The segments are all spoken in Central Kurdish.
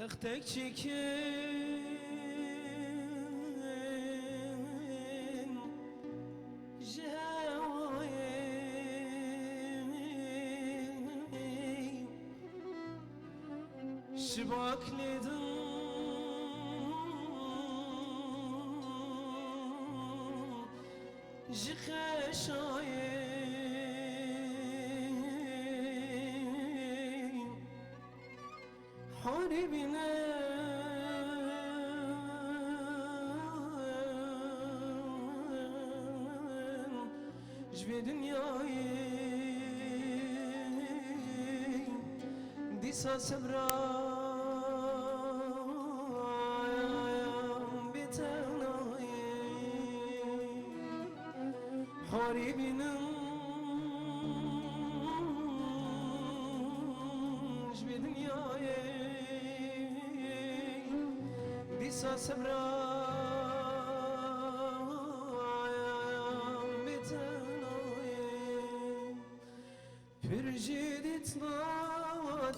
تەختەک چیکن ji hewayê Şibak lêdin ji xeşayê Horî bîne ji vê dinyayê Dîsa sebra bêtenayê Horî bînim ji vê dinyayê Dîsa sebra bêtenayê Pir jî dîtna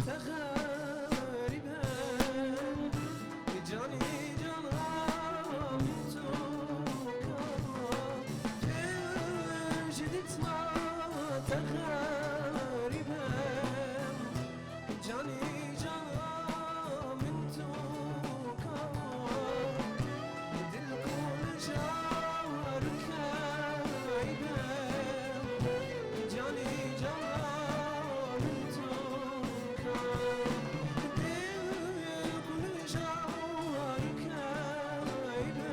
te xerîb e Canî cana min tu ka Pir jî dîtna te xerîb e Canî cana min tu ka Dil ku li jar xerîb e Canî cana min tu ka Dil ku li jar xerîb e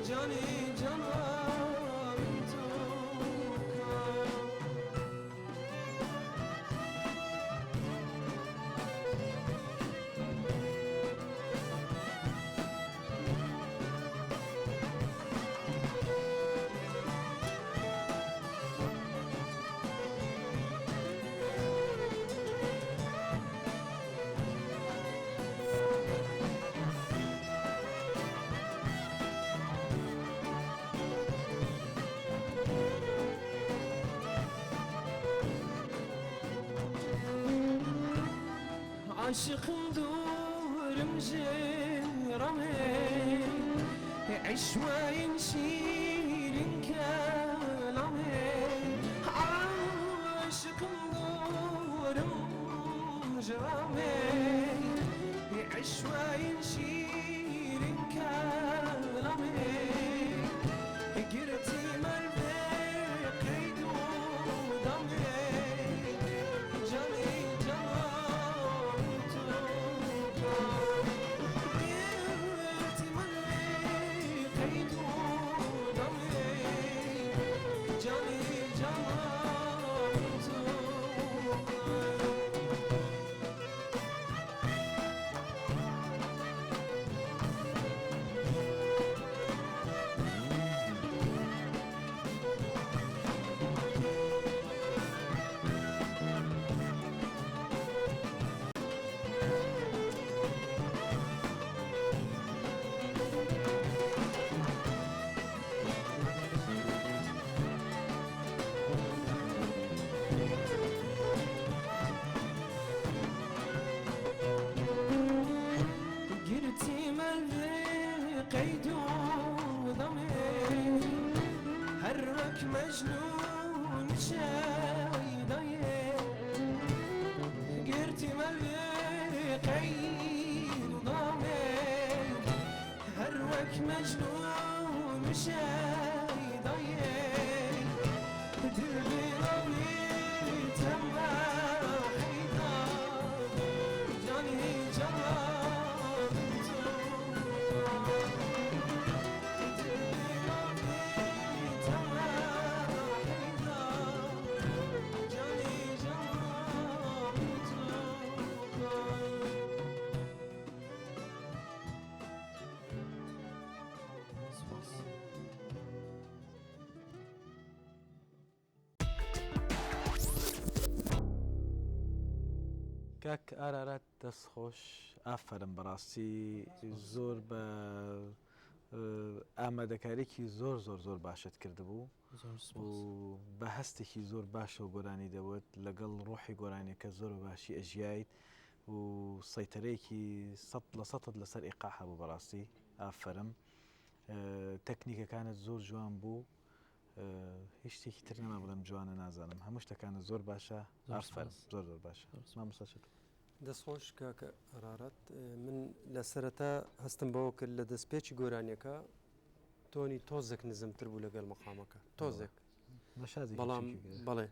Canî cana min tu ka. عاشقم دوورم ji ramê عشوەین شیرین کەلامێ عاشقم دوورم ji ramê عشوەین شیرین کەلامێ گرتی مەرڤێ قەید و دامێ جانی جان تو کا گرتی مەرڤێ قەید و دامێ جانی جان تو کا. گرتی مەرڤێ قەید و دامێ هەر وەک مەجنوون شەیدایێ گرتی مەرڤێ قەید و دامێ هەر وەک مەجنوون شەیدایێ دل بێ تەمە حەیدا جانی جان تو دل بێ تەمە حەیدا جانی جان تو سوپاس. کاک ئارارات دەست خۆش ئافەرم بەڕاستی زۆر بە ئامادەکاریکی زۆر زۆر زۆر باشت کردبوو و بە هەستێکی زۆر باشەوە گۆرانی دەوت لەگەڵ ڕۆحی گۆرانیەکە زۆر بە باشی ئەژیایت و. و سەیتەرەیەکی سەد لە سەتت لەسەر ئیقاع هەبوو بەڕاستی ئافەرم تەکنیکەکانت زۆر جوان بوو هیچ شتێکی تر نەما بڵێم جوانە نازانم هەموو شتەکانت زۆر باشە ئافەرم زۆر زۆر باشە مامۆستا چۆ دەستخۆش کاکە ئارارات من لە سەرەتا هەستم بەوە کرد لە دەستپێکی گۆرانیەکە تۆنی تۆزێک نزمتر بوو لەگەڵ مەقامەکە تۆزێک بەڵام بەڵێ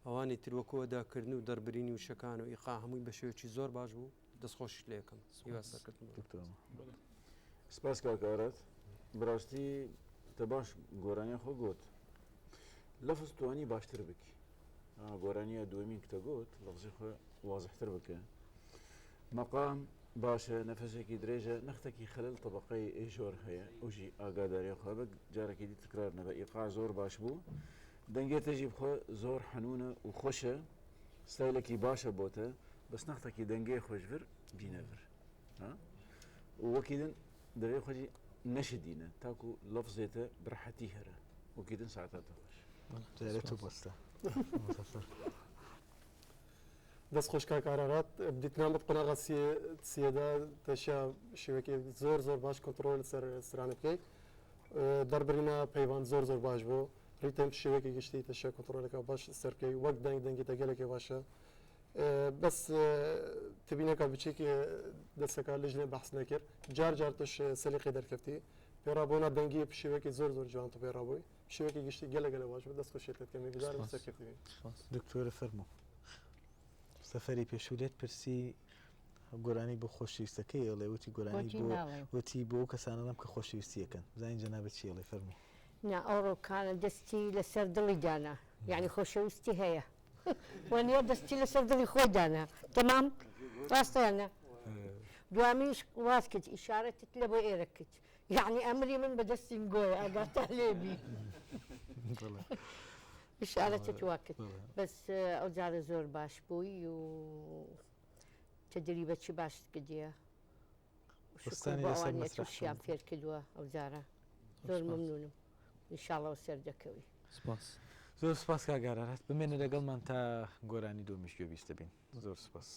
ئەوانی تر وەکو ئەداکردن و دەربرینی وشەکان و ئیقاع هەمووی بە شێوەیەکی زۆر باش بوو دەستخۆشیت لێ ئەکەم هیوا سەرکەوتن بۆ. سپاس کاک ئارات بەراستی تە باش گۆرانیە خۆ گۆت لەفز توانی باشتر بکی گۆرانیە دووەمین کتە گۆت لەفزی خۆ وازحتر بکە مەقام باشە نەفەسێکی درێژە نەختێکی خەلەل تەبەقەی ئێژۆر هەیە ئەوژی ئاگاداری خۆ بە جارێکی دی تکرار نەبە ئیقاع زۆر باش بوو دەنگێ تەژی بخۆ زۆر حەنونە و خۆشە ستایلێکی باشە بۆتە بەس نەختێکی دەنگێ خۆشبر بینەبر و وەکی دن دەبێ خۆشی نەشدینە تاکو لەفزێتە بڕحەتی هەرە وەکی دن ساعتاتە خۆش جارێ تۆ بەستە. دەست خۆش کاک ئارارات دیتنامت قۆناغا سیەدا تەشیا شێوەکی زۆر زۆر باش کۆنتڕۆل سەر سترانە بکەیت دەربرینە پەیوان زۆر زۆر باش بوو ڕیتم شێوەکی گشتی تەشیا کۆنتڕۆلەکە باش سەر بکەی وەک دەنگ دەنگی تەگەلێکی باشە بەس تبینەکە بچێکی دەسەکە لەژنێ بەحس نەکرد جار جار تش سەلیقی دەرکەفتی پێڕابوونا دەنگی شێوەکی زۆر زۆر جوان تو پێڕابووی شێوەکی گشتی گەلە گەلە باش بوو دەست خۆشیت لێت کەم هیوادارم سەرکەوتوو بین. دکتۆرە فەرموو سەفەری پێشوو لێت پرسی گۆرانی بۆ خۆشەویستەکەی ئەڵێ وتی گۆرانی بۆچی بۆ ناڵێم؟ وتی بۆ ئەو کەسانەڵێم کە خۆشەویستی ئەکەن بزانین جەنابت چی ئەڵێی فەرموو. نا ئەوڕۆکانە دەستی لەسەر دڵی دانا یەعنی خۆشەویستی هەیە وەنیە دەستی لەسەر دڵی خۆی دانا تەمام ڕاستە یان نا دوامینش واز کرد ئیشارەتت لە بۆ ئێرە کرد یەعنی ئەمری من بە دەستی گۆیە ئاگاتان لێ بی ئیشارەتت وا کرد بەس ئەو جارە زۆر باش بووی و تەجریبەکی باشت کردیە شکر بۆ ئەوانەی تووشیان فێر کردووە ئەو جارە زۆر ممنونم ئینشاڵڵە سەر دەکەوی. سپاس. زۆر سپاس کاک ئارارات بمێنە لەگەڵمان تا گۆرانی دۆمیش گوێبیست دەبین زۆر سپاس.